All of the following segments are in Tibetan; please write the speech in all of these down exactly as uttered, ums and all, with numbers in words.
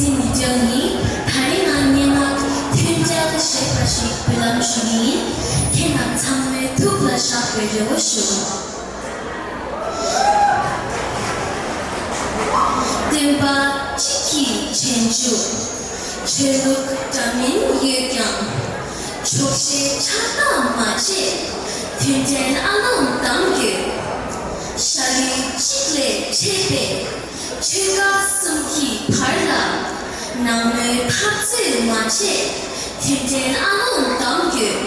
སྲིད་མི་སྐྱོང་ཡིན། ད་རིང་ང་སྙན་ངག་མཐུན་རྐྱང་ཞེས་པ་ཞིག་འབུལ་ལམ་ཞུ་གི་ཡིན། ཁྱེད་རྣམས་ཚང་མའི་ཐུགས་ལ་བཞག་པའི་རེ་བ་ཞུ། སྟོན་པ་གཅིག་གིས་རྗེས་འཇུག་ཆོས་ལུགས་འདྲ་མིན་ཡོད་ཀྱང་། ཆོག་ཤེས་ཆགས་སྡང་མ་བྱེད། མཐུན་སྒྲིལ་ཨ་ལོང་གདམ་དགོས། ཤ་རུས་གཅིག་ལས་མཆེད་པའི་ཆོལ་ཁ་གསུམ་གྱི་བར་ལ་ནག་མོའི་འཐབ་རྩོད་མ་བྱེད། མཐུན་སྒྲིལ་ཨ་ལོང་གདམ་དགོས།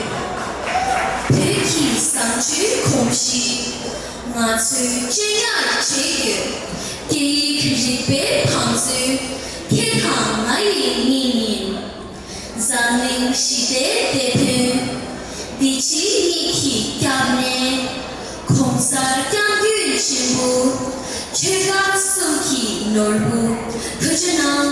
བོད་ཀྱི་བཟང་སྤྱོད་གོམས་གཤིས་ང་ཚོས་གཅེས་ཉར་བྱེད་དགོས། སྐད་ཡིག་རིག་པའི་བང་མཛོད་ཁྱེད་དང་ང་ཡི་སྙིང་ཡིན། འཛམ་གླིང་ཞི་བདེའི་དེད་དཔོན། འདི་ཕྱི་གཉིས་ཀྱི་སྐྱབས་གནས། གོང་ས་སྐྱབས་མགོན་ཆེན་པོ། ཆོལ་ཁ་གསུམ་གྱི་ནོར་བུ། ཐུགས་རྗེ་གནང་།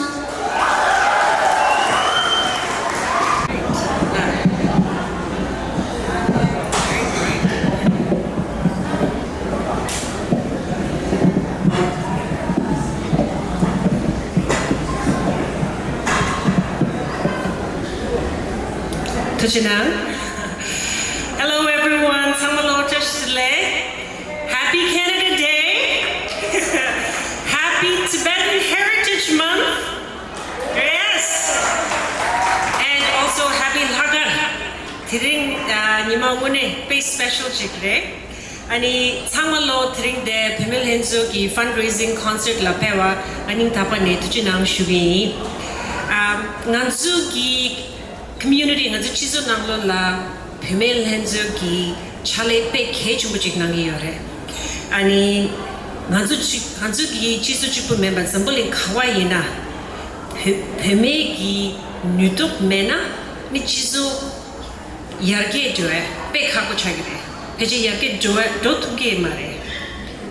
ཐུགས་རྗེ་གནང་། Hello everyone. ཚང་མ་ལོ་བཀྲ་ཤིས་བདེ་ལེགས། Happy Canada Day. Happy Tibetan Heritage Month. Yes. And also happy Lhakhar. དེ་རིང་ཉི་མ་དངོས་གནས་དཔེ་special ཅིག་རེད། ཨ་ནི་ཚང་མ་ལོ་དེ་རིང་འདི་བུད་མེད་ལྷན་ཚོགས་ཀྱི་fundraising concert ལ་ཕེབས་པར་སྙིང་ཐག་པ་ནས་ཐུགས་རྗེ་གནང་ཞུ་གི་ཡིན། ཨ་ང་ཚོ་གི་community ང་ཚོ་སྤྱི་ཚོགས་ནང་ལོགས་ལ་བུད་མེད་ལྷན་ཚོགས་ཀྱི་ཕྱག་ལས་དཔེ་གལ་ཆེན་པོ་ཅིག་གནང་གི་ཡོད་རེད། ཨ་ནི་ང་ཚོ་གཅིག་ང་ཚོ་གི་སྤྱི་ཚོགས་གཅིག་པུ་མིན་པར་འཛམ་བུ་གླིང་ག་བ་ཡིན་ན་བུད་བུད་མེད་ཀྱི་ནུས་སྟོབས་མེད་ན་ནི་སྤྱི་ཚོགས་ཡར་རྒྱས་འགྲོ་བ་དཔེ་ཁག་པོ་ཆགས་ཀྱི་རེད། ཕལ་ཆེར་ཡར་རྒྱས་འགྲོ་བ་འགྲོ་ཐུབ་ཀྱི་མ་རེད།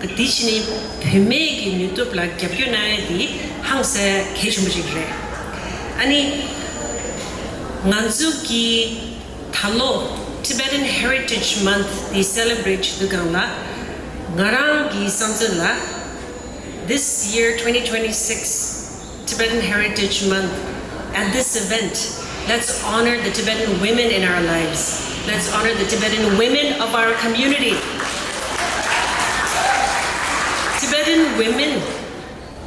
དེ་བཞིན་བུད་མེད་ཀྱི་ནུས་སྟོབས་ལ་རྒྱབ་སྐྱོར་གནང་ཡ་དེ་ཧང་སང་གལ་ཆེན་པོ་ཞིག་རེད། ཨ་ནི་ང་ཚོ་གི་ད་ལོ་Tibetan Heritage Month དེ་celebrate བྱེད་དུས་སྒང་ལ་ང་རང་གི་བསམ་ཚུལ་ལ། This year, twenty twenty-six Tibetan Heritage Month, at this event, let's honor the Tibetan women in our lives. Let's honor the Tibetan women of our community. Tibetan women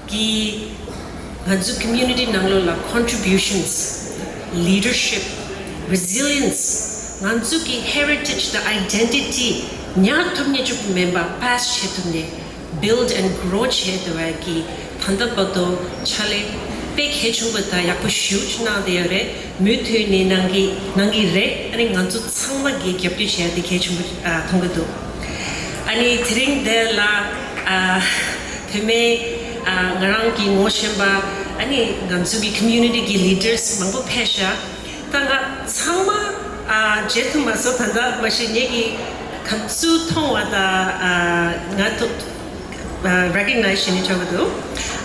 གི་ང་ཚོ་community ནང་ལོགས་ལ་contributions, leadership, resilience, ང་ཚོ་གི་heritage དང་identity ཉར་ཐུབ་མཁན་གཅིག་པུ་མིན་པ་pass བྱེད་ཐུབ་མཁན། Build and grow བྱེད་འདོད་པའི་གི་ད་ལྟ་བར་དུ་ཕྱག་ལས་དཔེ་གལ་ཆེན་པོ་དང་ཡག་པོ་ཞེ་པོ་ཅིག་གནང་བསྡད་ཡོད་རེད། མུ་མཐུད་ནས་གནང་གི་གནང་གི་རེད། ཨ་ནི་ང་ཚོ་ཚང་མ་གིས་རྒྱབ་སྐྱོར་བྱེད་ཡ་དེ་གལ་ཆེན་པོ་ཨ་མཐོང་གི་འདུག་ཨ་ནི་དེ་རིང་འདི་ལ་ཨ་བུད་མེད་ཨ་ང་རང་གི་ངོ་ཤེས་པ་ཨ་ནི་ང་ཚོ་གི་community གི་leaders མང་པོ་ཕེབས་ཤག་ད་ང་ཚང་མ་ཨ་མཇལ་ཐུབ་མ་སོང་། ད་ལྟ་མ་གཞི་ངེད་ཀྱིས་ག་ཚོད་མཐོང་བ་དང་ཨ་ང་ཐུག་ཨ་recognize བྱེད་ནི་ཆོག་གི་འདུག་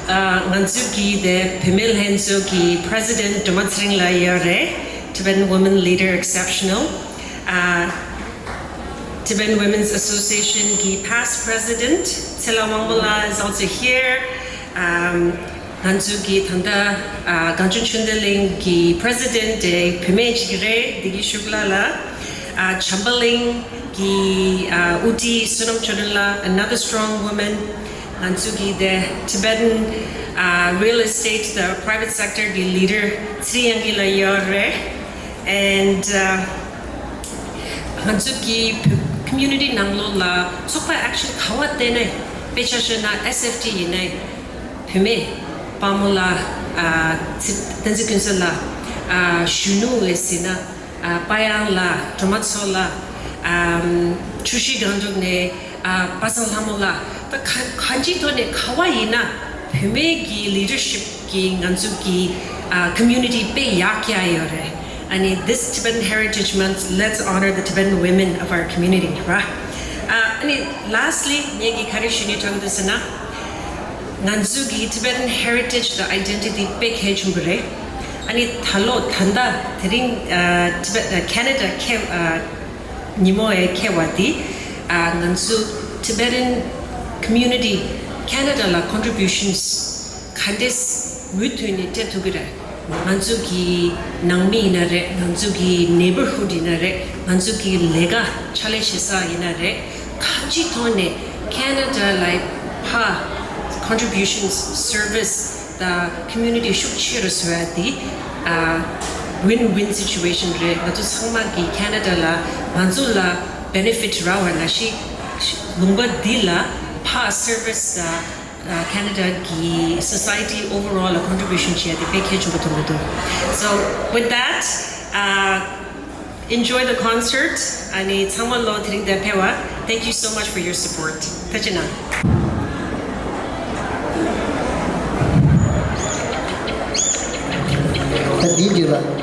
ཨ་ང་ཚོའི་གི་དེ་བུད་མེད་ལྷན་ཚོགས་ཀྱི་president སྒྲོལ་མ་ཚེ་རིང་ལགས་ཡོད་རེད། Tibetan Women Leader Exceptional. ཨ་Tibetan Women's Association གི་past president ཚེ་ལྷ་དབང་མོ་ལགས is also here. ཨམ། ང་ཚོའི་གི་ད་ལྟ་ཨ་གངས་ལྗོངས་ཆོས་ལྡན་གླིང་གི་president དེ་བུད་མེད་ཅིག་རེད། བདེ་སྐྱིད་ཤུགས་ལགས་ལ། ཨ་བྱམས་པ་གླིང་གི་ཨ་དབུ་ཁྲིད་བསོད་ནམས་ཆོས་སྒྲོན་ལགས། Another strong woman. ང་ཚོའི་གི་དེ་Tibetan ཨ་real estate དང་private sector གི་leader ཚེ་རིང་དབྱངས་སྐྱིད་ལགས་ཡོད་རེད། And ཨ་ང་ཚོའི་གི་community ནང་ལོགས་ལ་ཚོགས་པ་action ག་བ་བལྟས་ནའི་དཔེ་ཆ་བཞག་ན་S F T ཡིན་ནའི་བུད་མེད་དཔའ་མོ་ལགས། ཨ་ཚེ་བསྟན་འཛིན་ཀུན་བཟང་ལགས། ཨ་གཞོན་ནུ་འོད་ཟེར་ན་ཨ་དཔལ་དབྱངས་ལགས། སྒྲོལ་མ་མཚོ་ལགས། ཨ་ཆུ་བཞི་སྒང་དྲུག་ནས་ཨ་པ་སངས་ལྷ་མོ་ལགས། ད་ག་གང་ཅིའི་ཐོག་ནས་ག་བ་ཡིན་ན་བུད་མེད་ཀྱི་leadership གི་ང་ཚོ་གི་ཨ་community དཔེ་ཡག་ཡག་ཡོད་རེད། ཨ་ནི་this Tibetan Heritage Month, let's honor the Tibetan women of our community ར། ཨ་ནི་lastly ངས་ཀྱིས་ག་རེ་ཞུ་ནི་ཆོག་གི་འདུག་ཟེར་ན། ང་ཚོ་གི་Tibetan heritage དང་identity དཔེ་གལ་ཆེན་པོ་རེད། ཨ་ནི་ད་ལོ་ད་ལྟ་དེ་རིང་ཨ་Tibet ཨ་Canada ཁེ་ཨ་ཉིན་མོ་ཨེ་ཁེ་བ་དེ་ཨ་ང་ཚོ་Tibetan community Canada ལ་contributions ག་འདྲས་ མུ་མཐུད་ནས་སྤྲད་ཐུབ་ཀྱི་རེད། ང་ཚོ་གི་ནང་མི་ཡིན་ན་རེད། ང་ཚོ་གི་neighborhood ཡིན་ན་རེད། ང་ཚོ་གི་ལས་ཀ་ཕྱག་ལས་བྱེད་ས་ཡིན་ན་རེད། གང་ཅིའི་ཐོག་ནས་Canada་ལ་ཕར་contributions, service དང་community་ཤུགས་ཆེ་རུ་བཟོ་ཡ་དེ་ཨ་win-win situation་རེད། ང་ཚོ་ཚང་མ་གི་Canada་ལ་ང་ཚོ་ལ་benefit་རག་པ་ནང་བཞིན་ལུང་པ་འདི་ལ་ཕར་service་དང་ཨ་Canada་གི་society overall་ལ་contribution་བྱེད་ཡ་དེ་དཔེ་གལ་ཆེན་པོ་མཐོང་གི་འདུག So with that, uh, enjoy the concert. ཨ་ནི་ཚང་མ་ལོ་དེ་རིང་འདིར་ཕེབས་པ། Thank you so much for your support. ཐུགས་རྗེ་གནང་། ད་འདི་བརྗོད་པ།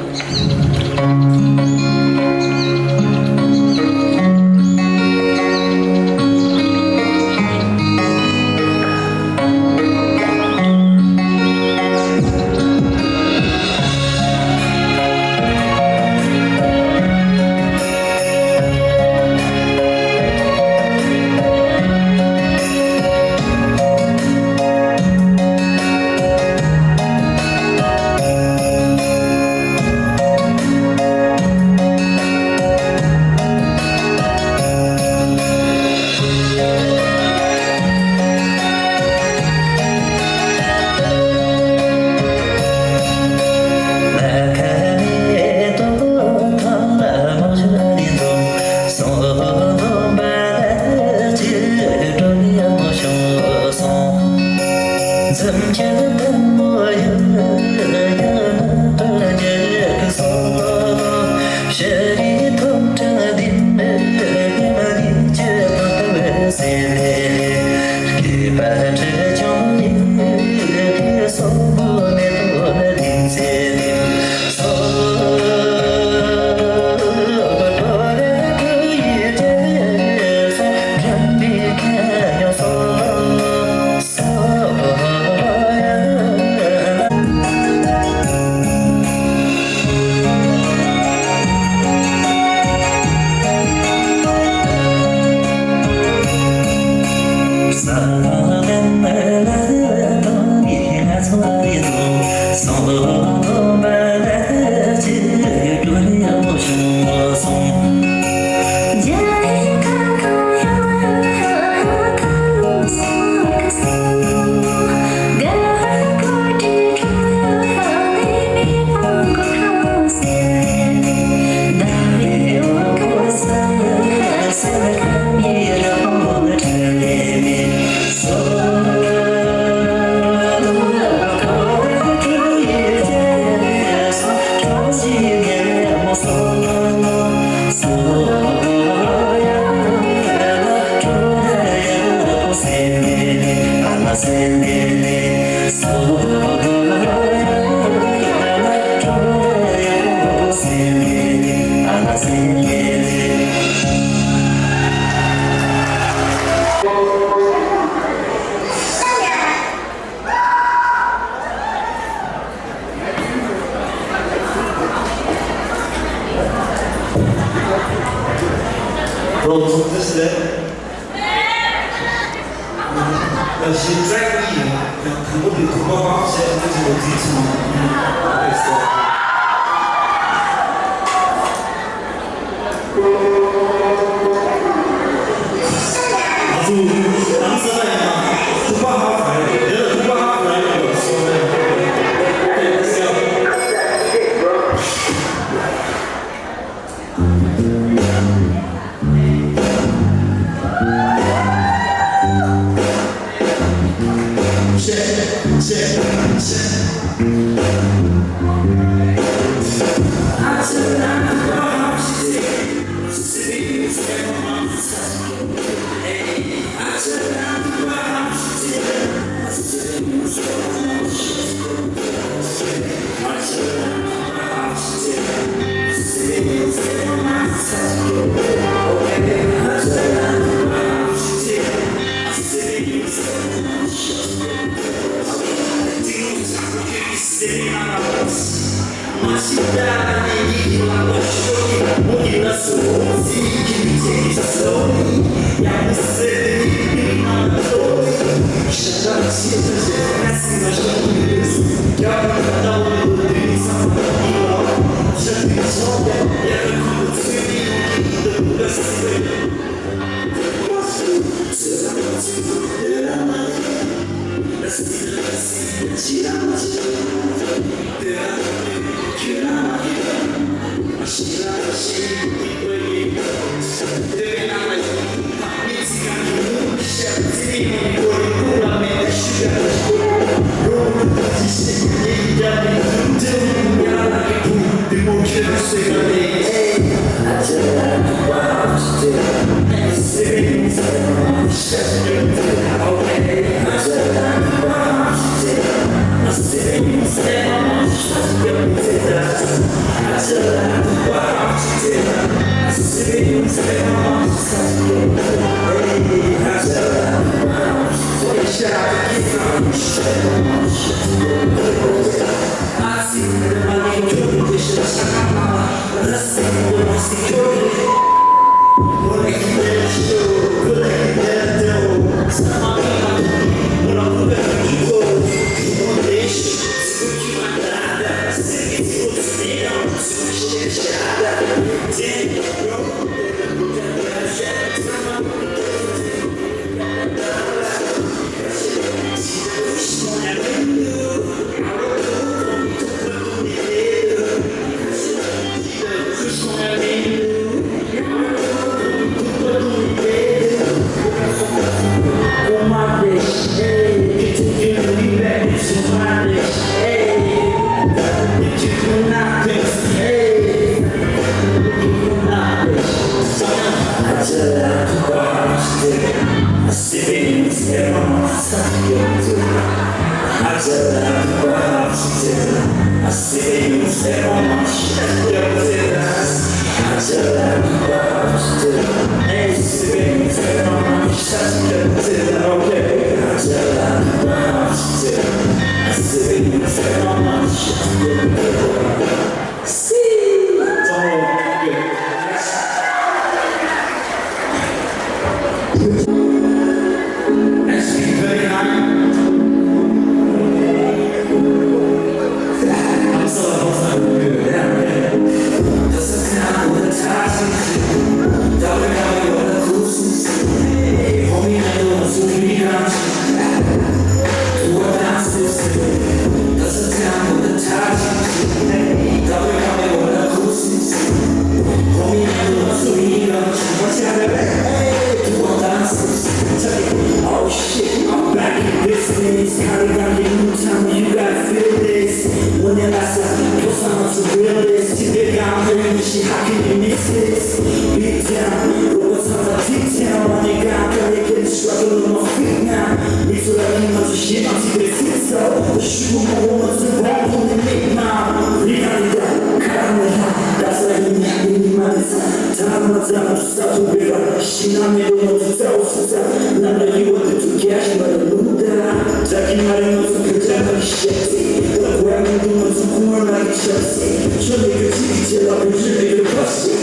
Oh shit, I'm back in business. How you gonna get new time when you gotta feel this? When the last time you put someone to real this, to be down there, she how can you miss this? Beat down, roll with some of the down. When they got there, they getting struck a little more feet now. We feel like you want to shit, I'm to the seat, so the shoe, I want to rap on the neck now. We got it down, cut on the high. That's like me, I need my design. Time, my time, I'm just out to be right. She not me, don't want to tell, so tell. None of you want to catch, but I know that. Jackie, I don't want to pretend like shit. But where you doing to corn like Chelsea? Show me your teeth, till I be your pussy.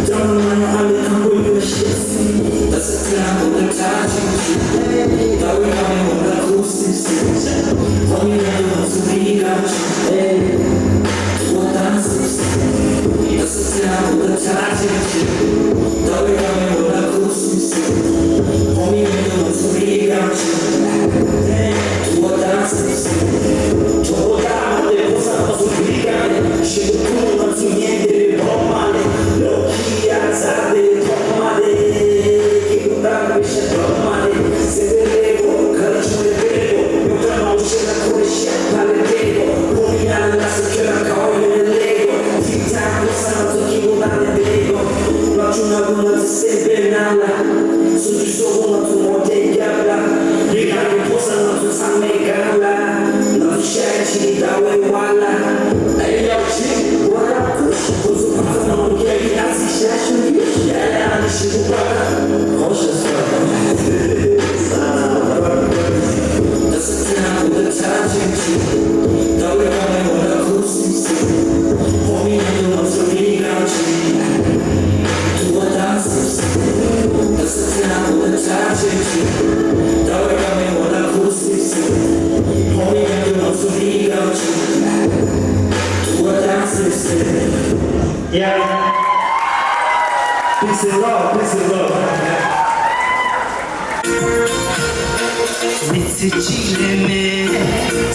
Down on my island, I'm going to shit. That's a time when I'm touching you. That we coming on the cool season. Homie, I don't want to be gone. Hey, what dance is? That's a time when I'm touching you. That we coming on the cool season. Homie, I don't want to be gone. Hey, what dance is? Yeah. Peace and love, peace and love. མི་ཚེ་གཅིག་ལས་མེད་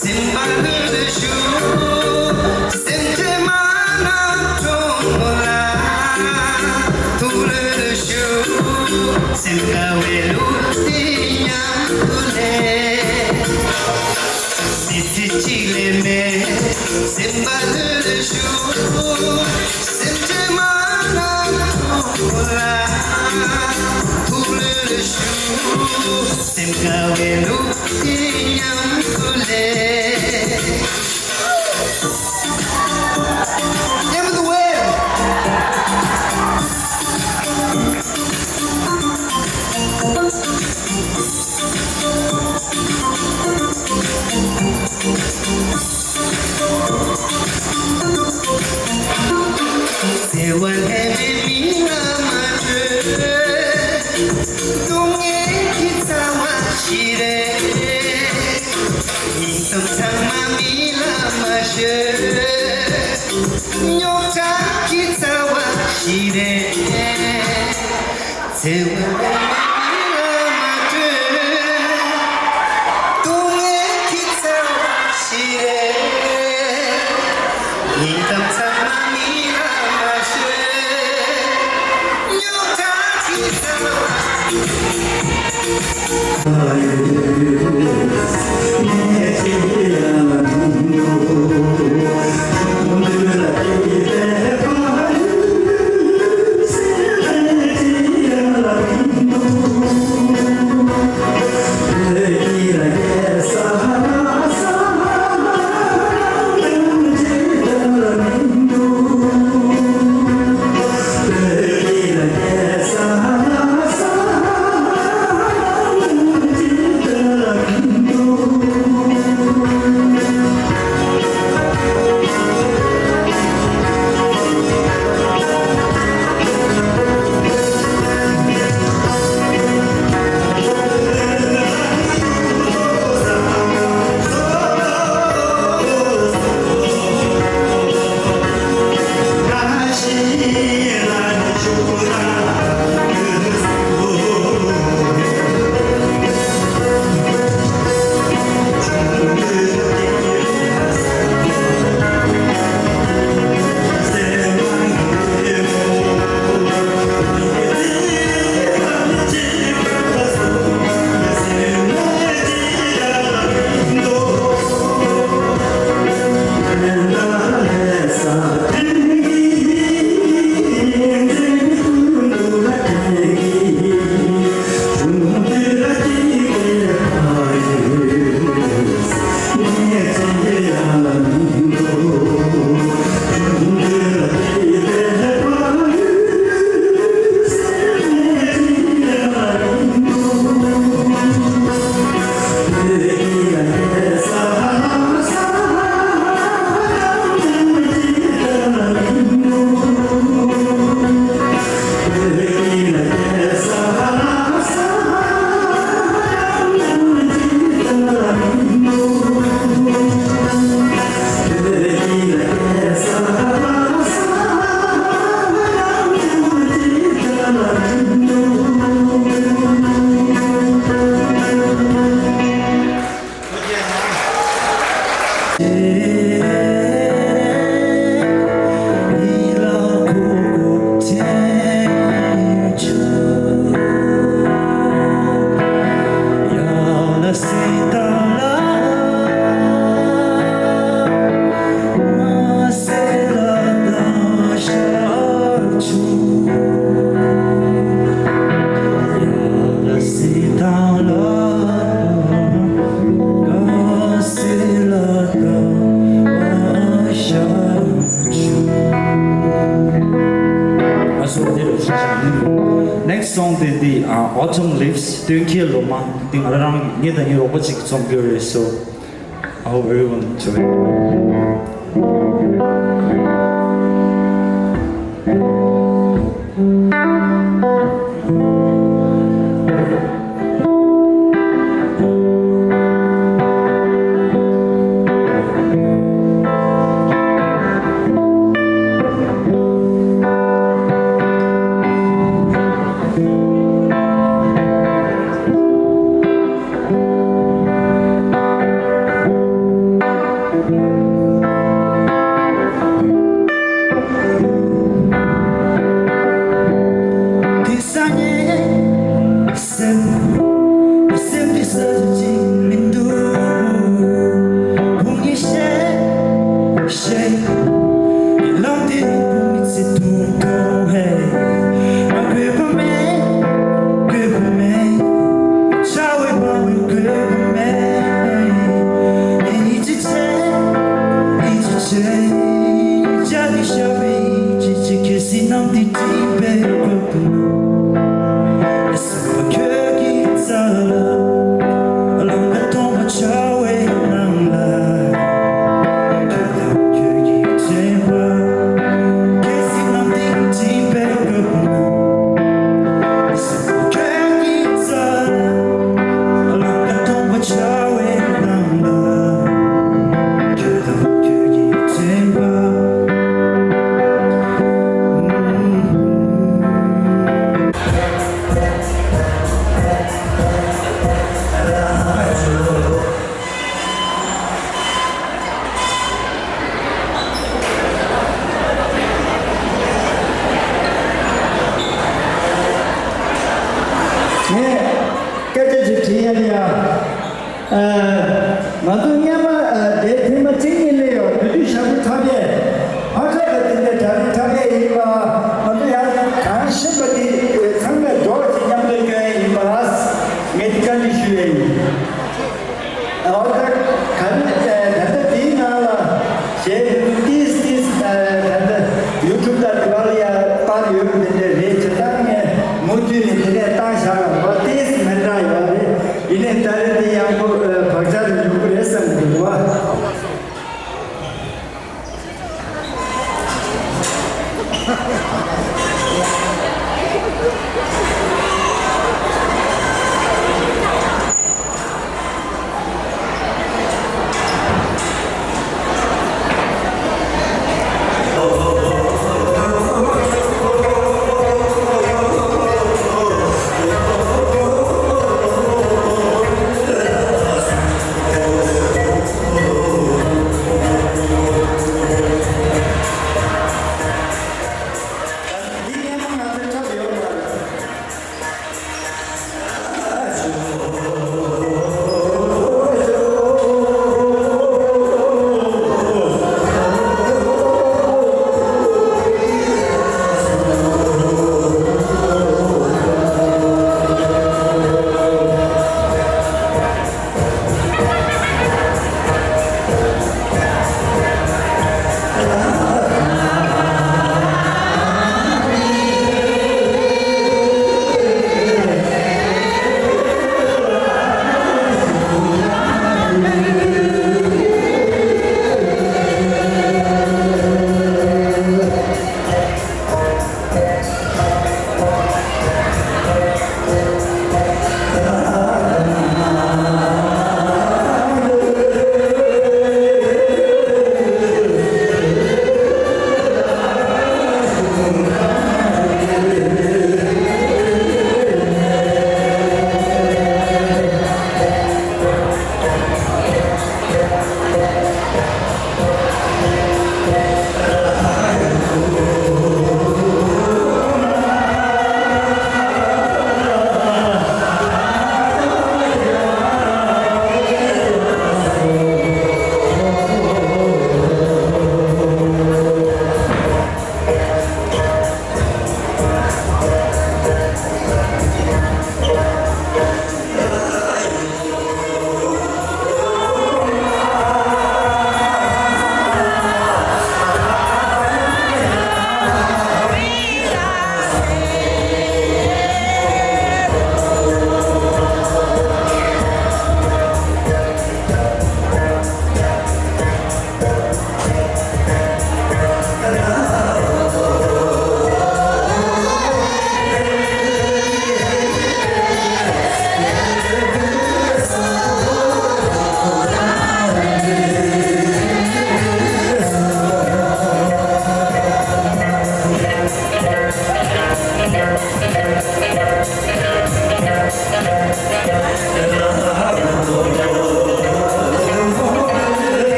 སེམས་པ་ལྷོད་ལྷོད་བཞུགས། སེམས་ཁྲལ་མ་གནང་གྲོགས་པོ་ལགས། ཐུགས་ལྷོད་ལྷོད་བཞུགས། སེམས་དགའ་བའི་ལུགས་འདི་མཉམ་དུ་ལེན། མི་ཚེ་གཅིག་ལས་མེད་སེམས་པ་ལྷོད་ལྷོད་བཞུགས། སེམས་ཁྲལ་མ་གནང་གྲོགས་པོ་ལགས། ཐུགས་ལྷོད་ལྷོད་བཞུགས། སེམས་དགའ་བའི་ལུགས་འདི་མཉམ་དུ་ལེན། མཉམ་དུ་ལེན། བརྩེ་བ་ལྷད་མེད་མི་ལ་མ་སྤྲོད། སྡུག་བསྔལ་གྱི་རྩ་བ་ཞིག་རེད། སྙིང་གཏམ་ཚང་མ་མི་ལ་མ་ཤོད། རྙོག་དྲ་གི་རྩ་བ་ཞིག་རེད། བརྩེ་བ་ལས་མི་ལ་མ་སྤྲོད། སྡུག་བསྔལ་གྱི་རྩ་བ་ཞིག་རེད། སྙིང་གཏམ་ཚང་མ་མི་ལ་མ་ཤོད། རྙོག་དྲ་གི་རྩ་བ། Next song དེ་འདི་ཨ། Autumn Leaves། སྟོན་ཁའི་ལོ་མ། འདི་ང་རང་ངེད་དང་ངའི་རོགས་པ་གཅིག་གིས་རྩོམ་རྒྱུ་རེད། So I hope everyone enjoy it. དེ་སང་ཉིན་སེམས། སེམས་དེ་ས་ཆ་གཅིག་མི་འདུག་བུ་ངས་བཤད། བཤད། ལམ་དེ་ནི་བུ་ངས་ཚེ་ཐུང་ཐུང་ཧེ། ང་དགོས་པ་མེད། དགོས་པ་མེད། བྱ་བའི་བང་བའི་དགོས་པ་མེད། ངེད་གཉིས་ཀྱི་ཚེ།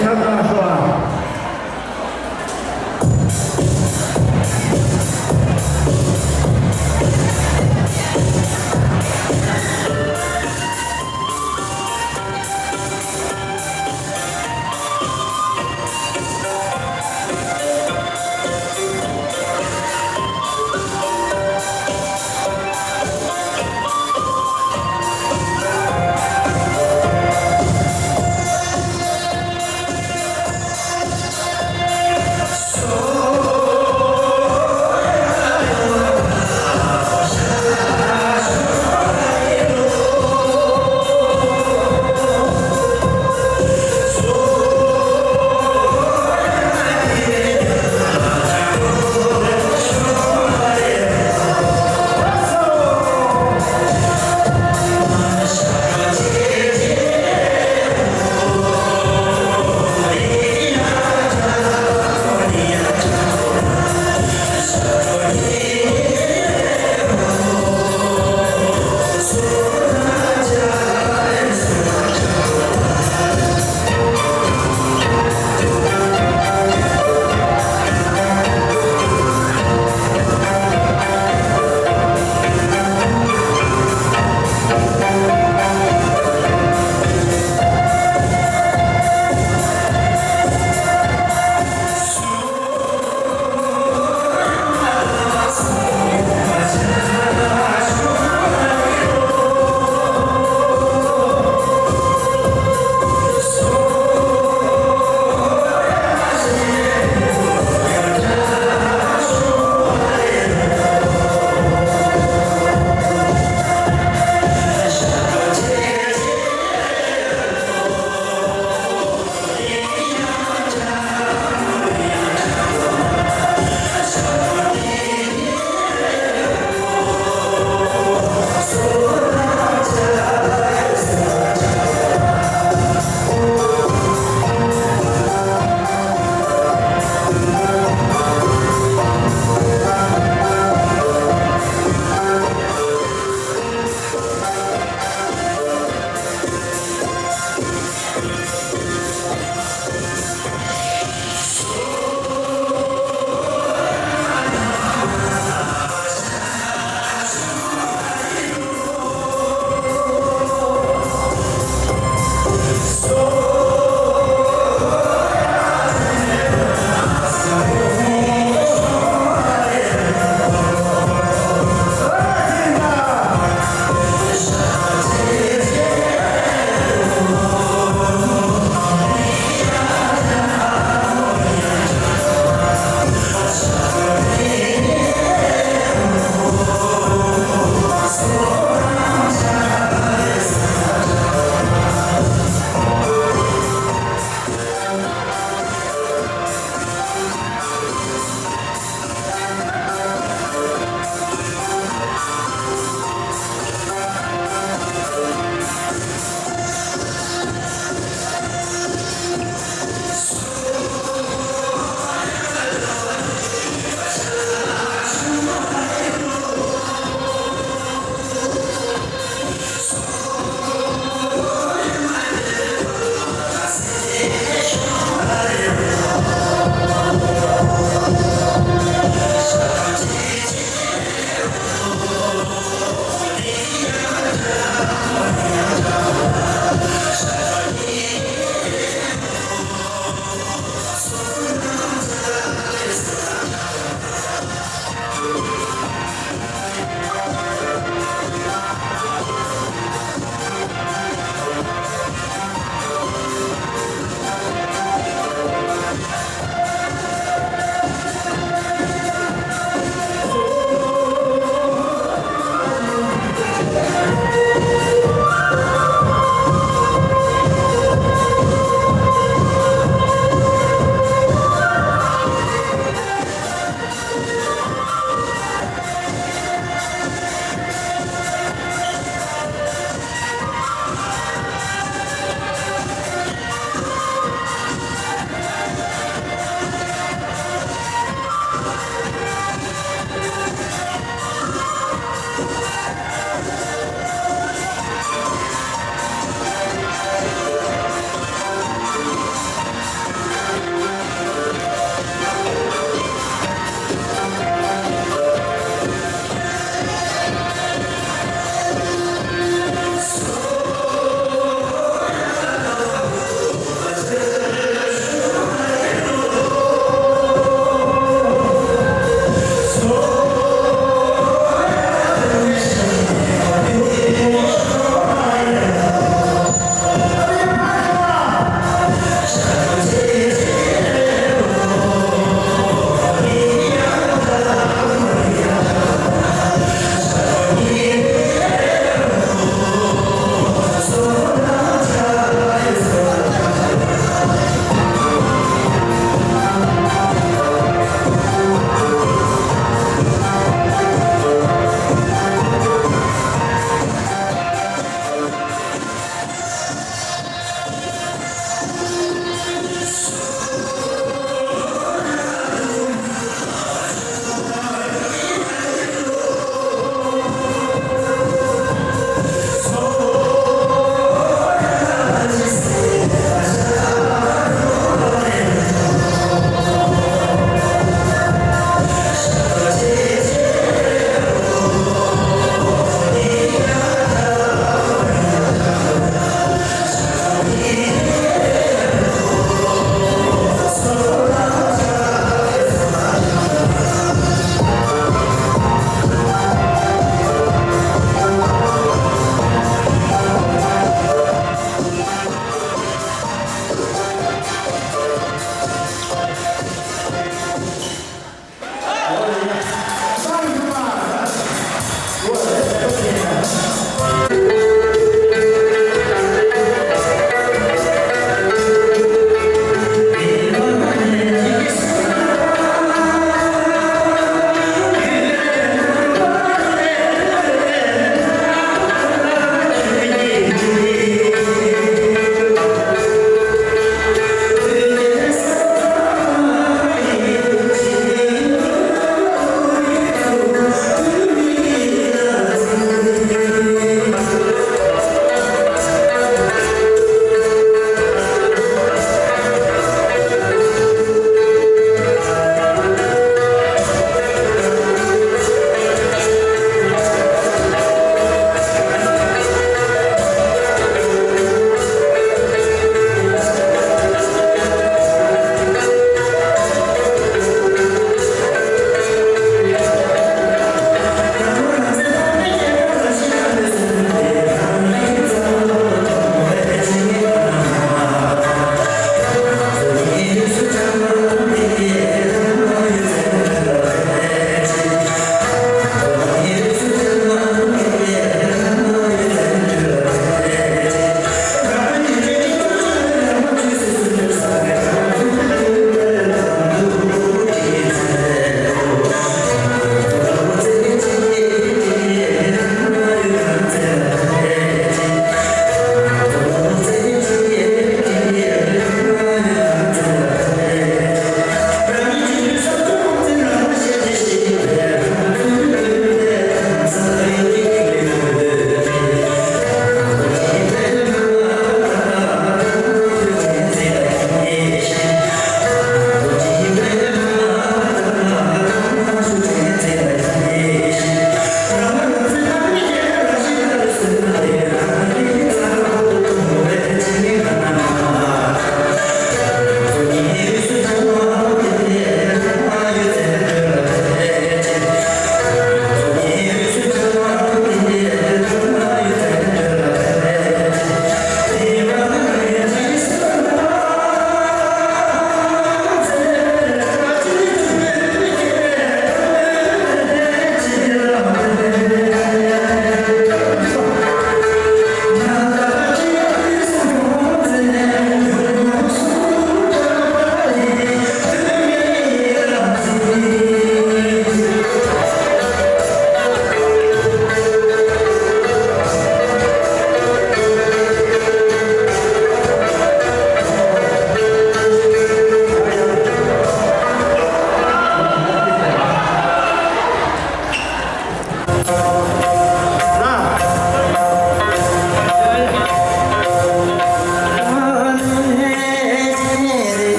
ཁྱབ་བསྒྲགས་ཞུ་བ།